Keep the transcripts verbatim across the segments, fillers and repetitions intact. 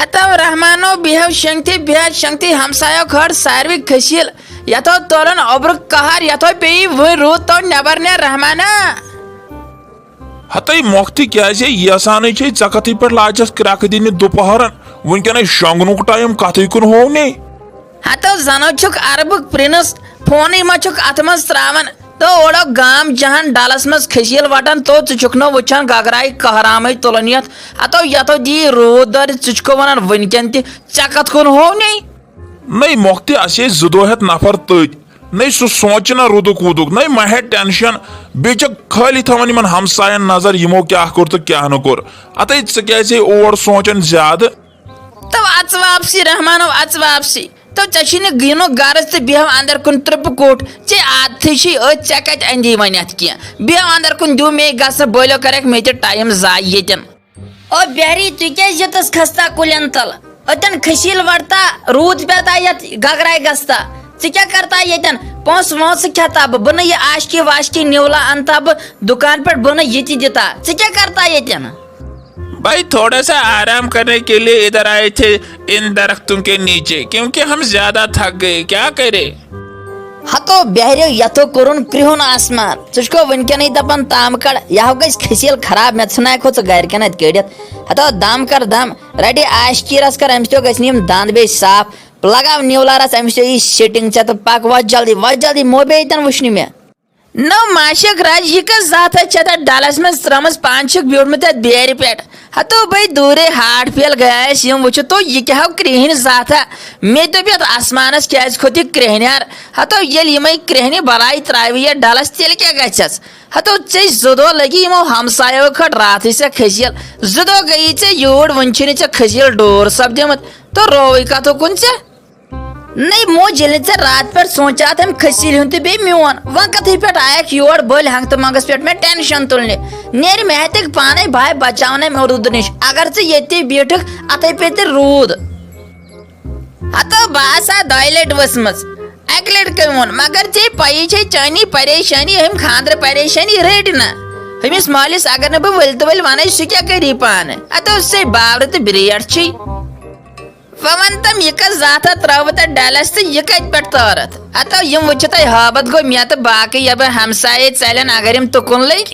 ہتو رحمانو، بیہو شنگتھی، بیہو شنگتھی، ہمسایو کھٲر ساروی کھسیٖل۔ یتھو تولن اوٚبرُک قہر، یتھو پیٚیہِ وُنہِ روٗد تو نٮ۪بر نیر رحمانا۔ ہتے مۄختہِ، کیازِ یژھانٕے چھے ژکتھٕے پٮ۪ٹھ لاجس کرٛٮ۪کھ دِنہِ دُپہرن؟ وٕنکیٚنَے شۄنٛگنُک ٹایم کتھٕے کُن ہوو نے۔ ہتو زنو چھُکھ عربُک پرنس، فونٕے ما چھُکھ اتھ منٛز تراوان؟ تو اوڑو گام جہان ڈلس منٛز کھسیٖل وٹان، تو ژٕ چھُکھ نہٕ وٕچھان گگراے کہرامے تُلان یتھ۔ ہتو یتھو دی روٗد دورِ، ژٕ چھُکھ ونان وٕنکیٚن تہِ، ژےٚ کتھ کُن ہوو نے؟ نٔے مۄختہِ، اسے زٕ دۄہ ہٮ۪تھ نفر تٔتۍ۔ نٔے سُہ سونٛچہِ نہ رُدُک وُدُک، نٔے مہ ہےٚ ٹٮ۪نشن۔ بیٚیہِ چھکھ خٲلی تھاوان یِمن ہمساین نظر، یِمو کیٛاہ کوٚر تہٕ کیٛاہ نہٕ کوٚر۔ اتے ژٕ کیٛازے اور سونٛچان زیادٕ؟ تو اژ واپسی رحمانو، اژ واپسی۔ تو ژےٚ چھُے نہٕ یِنُک غرض تہٕ بیٚہو اندر کُن ترٛپہٕ کوٚٹ۔ ژےٚ عادتھٕے چھُے أتھۍ، ژےٚ کتہِ اندی وۄنۍ اتھ کینٛہہ؟ بیٚہو اندر کُن، دِیِو مے گژھنہٕ، بٔلِو کرکھ مےٚ تہِ ٹایم ضایع ییٚتٮ۪ن۔ او بیہری، تُہۍ کیٛازِ یوٗتاہ کھستا کُلٮ۪ن تل؟ اتٮ۪ن کھسیٖل وڑتا، روٗد پیتا، یتھ گگراے گژھتا۔ ژٕ کیٛاہ کرتا ییٚتٮ۪ن؟ پونٛسہٕ وونٛسہٕ کھٮ۪تا بہٕ؟ بہٕ نہٕ یہِ عاشقی واشقی نِولا انتا بہٕ دُکان پٮ۪ٹھ، بہٕ نہٕ یہِ تہِ دِتا۔ ژٕ کیٛاہ کرتا ییٚتٮ۪ن؟ भाई, थोड़ा सा आराम करने के लिए इधर आए थे इन दरख्तों के नीचे, क्योंकि हम ज्यादा थक गए। क्या करें? ہتو بیہریو، یتھو کوٚرُن کرٛہُن آسمان۔ ژٕ چھُکھو وٕنکیٚنٕے دپان تام کڑ، یہِ ہا گژھِ کھسیٖل خراب، مےٚ ژھٕناکھ ہُہ ژٕ گرِکٮ۪ن اتہِ کٔڑِتھ۔ ہتو دم کر دم، رٹہِ عاشقی رس کر، امہِ سۭتۍ گژھِ نہٕ یِم دند بیٚیہِ صاف۔ لگاو نیولارس امہِ سۭتۍ یہِ سیٹنگ ژےٚ تہٕ پک، وۄتھ جلدی، وۄتھ جلدی، مو بیٚیہِ ییٚتٮ۪ن وٕچھنہِ مےٚ۔ نو معاشق راج، یہِ کس ذاتس چھےٚ تتھ ڈلس منٛز ترٲمٕژ؟ پانہٕ چھُکھ بیوٗٹھمُت تتھ بیرِ پٮ۪ٹھ۔ ہتو بے دوٗرے ہارٹ فیل گٔیس یِم وٕچھِتھ، تو یہِ کیٛاہ ہو کرٛہِنۍ ذاتھا؟ مےٚ دوٚپ یتھ آسمانس کیٛازِ کھوٚت یہِ کرٛہنیار؟ ہتو ییٚلہِ یِمے کرٛہنہِ بلاے ترٛاوِ یتھ ڈلس، تیٚلہِ کیٛاہ گژھٮ۪س؟ ہتو ژےٚ زٕ دۄہ لگی یِمو ہمسایو کھٹ راتھٕے ژےٚ کھسیٖل، زٕ دۄہ گٔیی ژےٚ یوٗرۍ، وُنہِ چھُے نہٕ ژےٚ کھسیٖل ڈور سپدیمُت، تو رووٕے کتھو کُن ژےٚ۔ نٔے موج، ییٚلہِ نہٕ ژےٚ راتہٕ پٮ۪ٹھ سونٛچاتھ أمۍ کھسیٖلہِ ہُنٛد تہٕ بیٚیہِ میون، وۄنۍ کتھٕے پٮ۪ٹھ آیکھ یور بٔلۍ ہنٛگتہٕ منٛگس پٮ۪ٹھ مےٚ ٹینشن تُلنہِ؟ نیرِ مےٚ ہتکھ پانے بہاے بچاونَے مےٚ روٗدٕ نِش۔ اگر ژٕ ییٚتی بیٖٹھکھ، اتھے پیٚیہِ تیٚلہِ روٗد۔ ہتو بہٕ آسہٕ ہا دۄیہِ لٹہِ ؤژھمٕژ، اکہِ لٹہِ کٔمۍ ووٚن؟ مگر ژےٚ پَیی چھے چٲنی پریشٲنی، أمۍ خانٛدرٕ پریشٲنی رٔٹۍ نہ۔ أمِس مٲلِس اگر نہٕ بہٕ ؤلۍ تہٕ ؤلۍ وَنے، سُہ کیٛاہ کَری پانہٕ؟ ہتو ژے باورٕ تہٕ بریٹھ چھُے۔ وۄنۍ وَن تَم، یہِ کَس ذاتھا ترٛٲوٕ تَتھ ڈَلَس تہٕ یہِ کَتہِ پٮ۪ٹھ تٲرَتھ؟ ہَتو یِم وٕچھِتھ تۄہہِ ہٲبَتھ گوٚو مےٚ تہٕ باقٕے یَپٲرۍ ہمسایے ژَلن، اگر یِم تُکُن لٔگۍ۔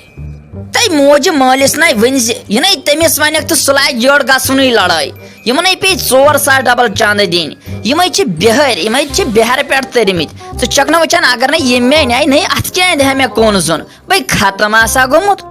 تۄہہِ موجہِ مٲلِس نَے ؤنۍ زِ یہِ نَے تٔمِس وَنٮ۪کھ تہٕ سُہ لاگہِ یٔڑ گژھُنٕے لڑٲے۔ یِمَنَے پیٚیہِ ژور ساس ڈبل چندٕ دِنۍ۔ یِمَے چھِ بِہٲرۍ، یِمَے چھِ بِہارٕ پٮ۪ٹھ تٔرمٕتۍ۔ ژٕ چھَکھ نہ وٕچھان، اگر نہٕ یِم مےٚ اَنہِ ہَے نَے، اَتھ کیٛاہ اَندِ ہا مےٚ کُن زوٚن؟ بے ختم آسا گوٚمُت۔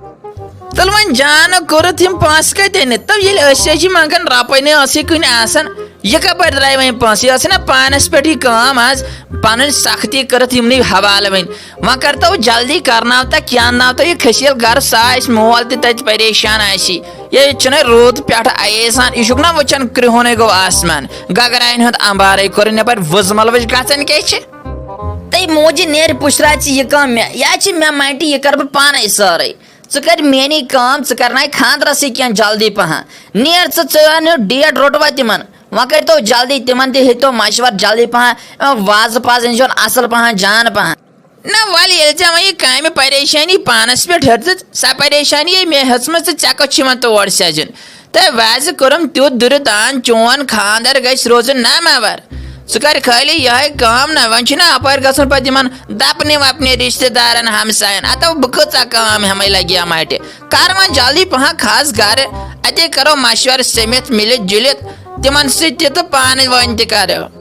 تیٚلہِ وۄنۍ جان کوٚرُتھ یِم پونٛسہٕ کَتہِ أنِتھ؟ تو ییٚلہِ أسۍ ٲسۍ منٛگان، رۄپَے نہٕ ٲسٕے کُنہِ آسان، یہِ کَپٲرۍ درٛاے وۄنۍ پونٛسہٕ؟ یہِ ٲسٕے نہ پانَس پٮ۪ٹھ یہِ کٲم آز، پَنٕنۍ سختی کٔرٕتھ یِمنٕے حوالہٕ وۄنۍ۔ وۄنۍ کَرتو جلدی، کَرناو تہٕ کیٛاہ ناو تہٕ یہِ کھٔسیٖل گَرٕ، سُہ آسہِ مول تہِ تَتہِ پریشان آسی۔ ییٚتہِ چھُنہٕ روٗد پٮ۪ٹھٕ آیے سان، یہِ چھُکھ نہ وٕچھان کرٛہُنٕے گوٚو آسمان، گگراین ہُنٛد اَمبارَے کوٚرُن یَپٲرۍ وٕزمَل وٕچھ گژھان کیٛاہ چھِ؟ تَے موجہِ نیرِ پُشراو ژٕ یہِ کٲم مےٚ، یا چھِ مےٚ مَٹہِ، یہِ کَرٕ بہٕ پانَے سٲرٕے۔ ژٕ کر میٲنی کٲم، ژٕ کرناے خاندرسٕے کینٛہہ جلدی پہن۔ نیر ژٕ، ژٕ نیُک ڈیٹ روٚٹوا تِمن؟ وۄنۍ کٔرتو جلدی، تِمن تہِ ہیٚتو مشور جلدی پہن۔ وازٕ پازٕ أنۍزیون اصل پہن، جان پہن۔ نہ ول، ییٚلہِ ژےٚ وۄنۍ یہِ کامہِ پریشٲنی پانس پٮ۪ٹھ ہیٚژٕژ، سۄ پریشٲنی یے مےٚ ہیٚژمٕژ تہٕ ژےٚ کتھ چھُ یِوان تور سیزُن؟ تہٕ ویسہٕ کوٚرُم تیُتھ دُرٕ دان، چون خاندر گژھِ روزُن ناماور۔ ژٕ کر خٲلی یِہے کٲم نہ، وۄنۍ چھُنہ اپٲرۍ گژھُن پتہٕ یِمن دپنہِ وپنہِ رشتہٕ دارن ہمساین۔ اتو بہٕ کۭژاہ کٲم ہٮ۪مے لگیا مٹہِ۔ کر وۄنۍ جلدی پہن کھس گرٕ، اتے کرو مشورٕ سٔمِتھ مِلِتھ جُلِتھ تِمن سۭتۍ تہِ تہٕ پانہٕ وٲنۍ تہِ کرو۔